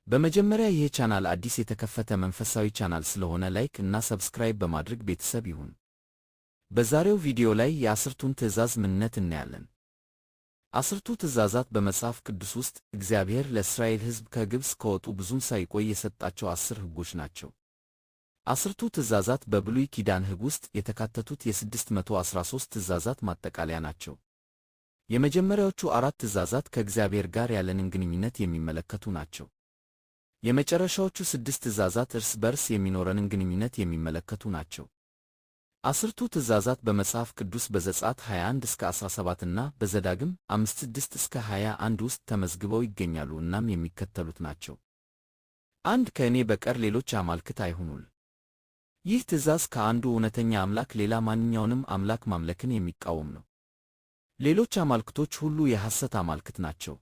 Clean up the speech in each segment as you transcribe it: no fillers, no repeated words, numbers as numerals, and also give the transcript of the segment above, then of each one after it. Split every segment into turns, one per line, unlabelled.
በመጀመሪያ ይህ ቻናል አዲስ የተከፈተ መንፈሳዊ ቻናል ስለሆነ like እና subscribe በማድረግ ቤተሰብ ይሁን። በዛሬው ቪዲዮ ላይ የአስርቱን ትእዛዝ ምንነት እናያለን። አስርቱ ትእዛዛት በመጽሐፍ ቅዱስ ውስጥ እግዚአብሔር ለእስራኤል ሕዝብ ከግብፅ ከወጡ ብዙም ሳይቆይ የሰጣቸው 10 ሕጎች ናቸው። አስርቱ ትእዛዛት በብሉይ ኪዳን ሕግ ውስጥ የተካተቱት የ613 ትእዛዛት ማጠቃለያ ናቸው። የመጀመሪያዎቹ አራት ትእዛዛት ከእግዚአብሔር ጋር ያለንን ግንኙነት የሚመለከቱ ናቸው። የመጨረሻዎቹ ስድስት ትእዛዛት እርስ በርስ የሚኖረንን ግንኙነት የሚመለከቱ ናቸው። አስርቱ ትእዛዛት በመጽሐፍ ቅዱስ በዘጸአት 21 እስከ 17 እና በዘዳግም 5:6 እስከ 21 ውስጥ ተመዝግበው ይገኛሉ። እናም የሚከተሉት ናቸው። 1. ከእኔ በቀር ሌሎች አማልክት አይሁኑልህ። ይህ ትእዛዝ ከአንዱ እውነተኛ አምላክ ሌላ ማንኛውንም አምላክ ማምለክን የሚቃወም ነው። ሌሎች አማልክቶች ሁሉ የሐሰት አማልክት ናቸው።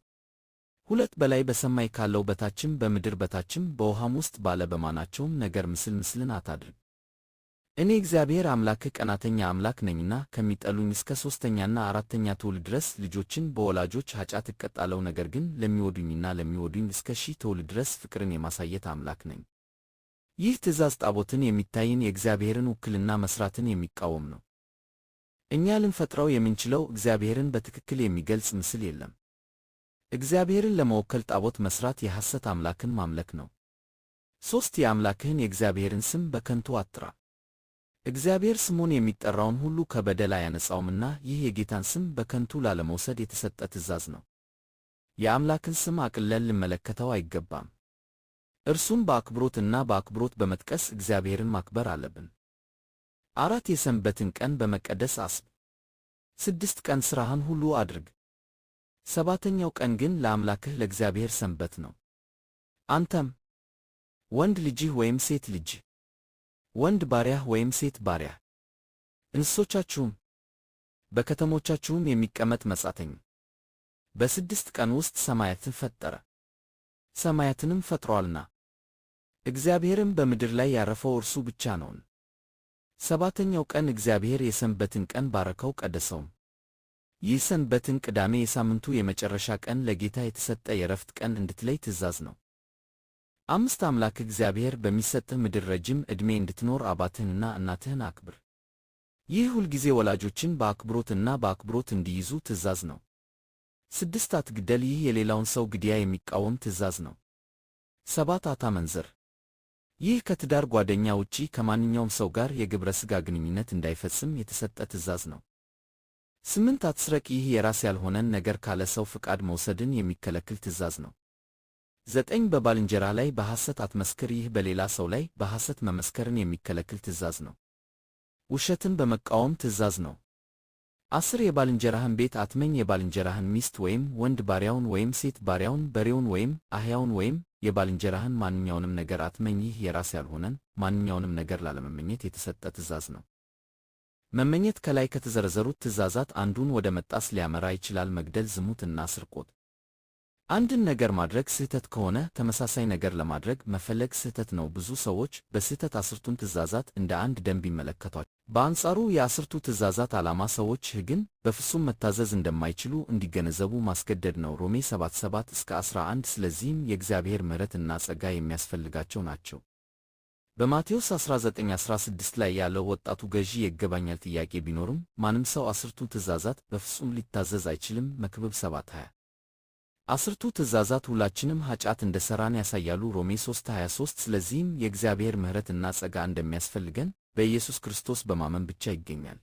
2. በላይ በሰማይ ካለው በታችም በምድር በታችም በውሃም ውስጥ ባለ በማናቸውም ነገር ምስል ምስልን አታድርግ። እኔ እግዚአብሔር አምላክህ ቀናተኛ አምላክ ነኝና ከሚጠሉኝ እስከ ሦስተኛና አራተኛ ትውልድ ድረስ ልጆችን በወላጆች ኃጢአት እቀጣለሁ፣ ነገር ግን ለሚወዱኝና ለሚወዱኝ እስከ 1000 ትውልድ ድረስ ፍቅርን የማሳየት አምላክ ነኝ። ይህ ትእዛዝ ጣዖትን የሚታይን የእግዚአብሔርን ውክልና መሥራትን የሚቃወም ነው። እኛ ልንፈጥረው የምንችለው እግዚአብሔርን በትክክል የሚገልጽ ምስል የለም። እግዚአብሔርን ለመወከል ጣዖት መሥራት የሐሰት አምላክን ማምለክ ነው። 3. የአምላክህን የእግዚአብሔርን ስም በከንቱ አትጥራ። እግዚአብሔር ስሙን የሚጠራውን ሁሉ ከበደል አያነጻውምና ይህ የጌታን ስም በከንቱ ላለመውሰድ የተሰጠ ትእዛዝ ነው። የአምላክን ስም አቅልለን ልንመለከተው አይገባም። እርሱን በአክብሮትና በአክብሮት በመጥቀስ እግዚአብሔርን ማክበር አለብን። 4. የሰንበትን ቀን በመቀደስ አስብ። 6 ቀን ሥራህን ሁሉ አድርግ። ሰባተኛው ቀን ግን ለአምላክህ ለእግዚአብሔር ሰንበት ነው። አንተም፣ ወንድ ልጅህ ወይም ሴት ልጅህ፣ ወንድ ባሪያህ ወይም ሴት ባሪያህ፣ እንስሶቻችሁም፣ በከተሞቻችሁም የሚቀመጥ መጻተኛ። በ6 ቀን ውስጥ ሰማያትን ፈጠረ፣ ሰማያትንም ፈጥሮአልና እግዚአብሔርም በምድር ላይ ያረፈው እርሱ ብቻ ነውን። ሰባተኛው ቀን እግዚአብሔር የሰንበትን ቀን ባረከው ቀደሰውም። ይህ ሰንበትን ቅዳሜ የሳምንቱ የመጨረሻ ቀን ለጌታ የተሰጠ የረፍት ቀን እንድትለይ ትእዛዝ ነው። 5. አምላክ እግዚአብሔር በሚሰጥህ ምድር ረጅም ዕድሜ እንድትኖር አባትህንና እናትህን አክብር። ይህ ሁልጊዜ ወላጆችን በአክብሮትና በአክብሮት እንዲይዙ ትእዛዝ ነው። 6. አትግደል። ይህ የሌላውን ሰው ግድያ የሚቃወም ትእዛዝ ነው። 7. አታመንዝር። ይህ ከትዳር ጓደኛ ውጪ ከማንኛውም ሰው ጋር የግብረ ሥጋ ግንኙነት እንዳይፈጽም የተሰጠ ትእዛዝ ነው። 8. አትስረቅ። ይህ የራስ ያልሆነን ነገር ካለ ሰው ፍቃድ መውሰድን የሚከለክል ትእዛዝ ነው። 9. በባልንጀራህ ላይ በሐሰት አትመስክር። ይህ በሌላ ሰው ላይ በሐሰት መመስከርን የሚከለክል ትእዛዝ ነው። ውሸትን በመቃወም ትእዛዝ ነው። 10. የባልንጀራህን ቤት አትመኝ። የባልንጀራህን ሚስት ወይም ወንድ ባሪያውን ወይም ሴት ባሪያውን፣ በሬውን ወይም አህያውን ወይም የባልንጀራህን ማንኛውንም ነገር አትመኝ። ይህ የራስ ያልሆነን ማንኛውንም ነገር ላለመመኘት የተሰጠ ትእዛዝ ነው። መመኘት ከላይ ከተዘረዘሩት ትእዛዛት አንዱን ወደ መጣስ ሊያመራ ይችላል። መግደል፣ ዝሙት እና ስርቆት። አንድን ነገር ማድረግ ስህተት ከሆነ ተመሳሳይ ነገር ለማድረግ መፈለግ ስህተት ነው። ብዙ ሰዎች በስህተት አስርቱን ትእዛዛት እንደ አንድ ደንብ ይመለከቷል። በአንጻሩ የአስርቱ ትእዛዛት ዓላማ ሰዎች ሕግን በፍጹም መታዘዝ እንደማይችሉ እንዲገነዘቡ ማስገደድ ነው። ሮሜ 7:7 እስከ 11። ስለዚህም የእግዚአብሔር ምሕረት እና ጸጋ የሚያስፈልጋቸው ናቸው። በማቴዎስ 19:16 ላይ ያለው ወጣቱ ገዢ የይገባኛል ጥያቄ ቢኖርም ማንም ሰው አስርቱን ትእዛዛት በፍጹም ሊታዘዝ አይችልም። መክብብ 7:20። አስርቱ ትእዛዛት ሁላችንም ኃጢአት እንደሠራን ያሳያሉ። ሮሜ 3:23። ስለዚህም የእግዚአብሔር ምሕረት እና ጸጋ እንደሚያስፈልገን በኢየሱስ ክርስቶስ በማመን ብቻ ይገኛል።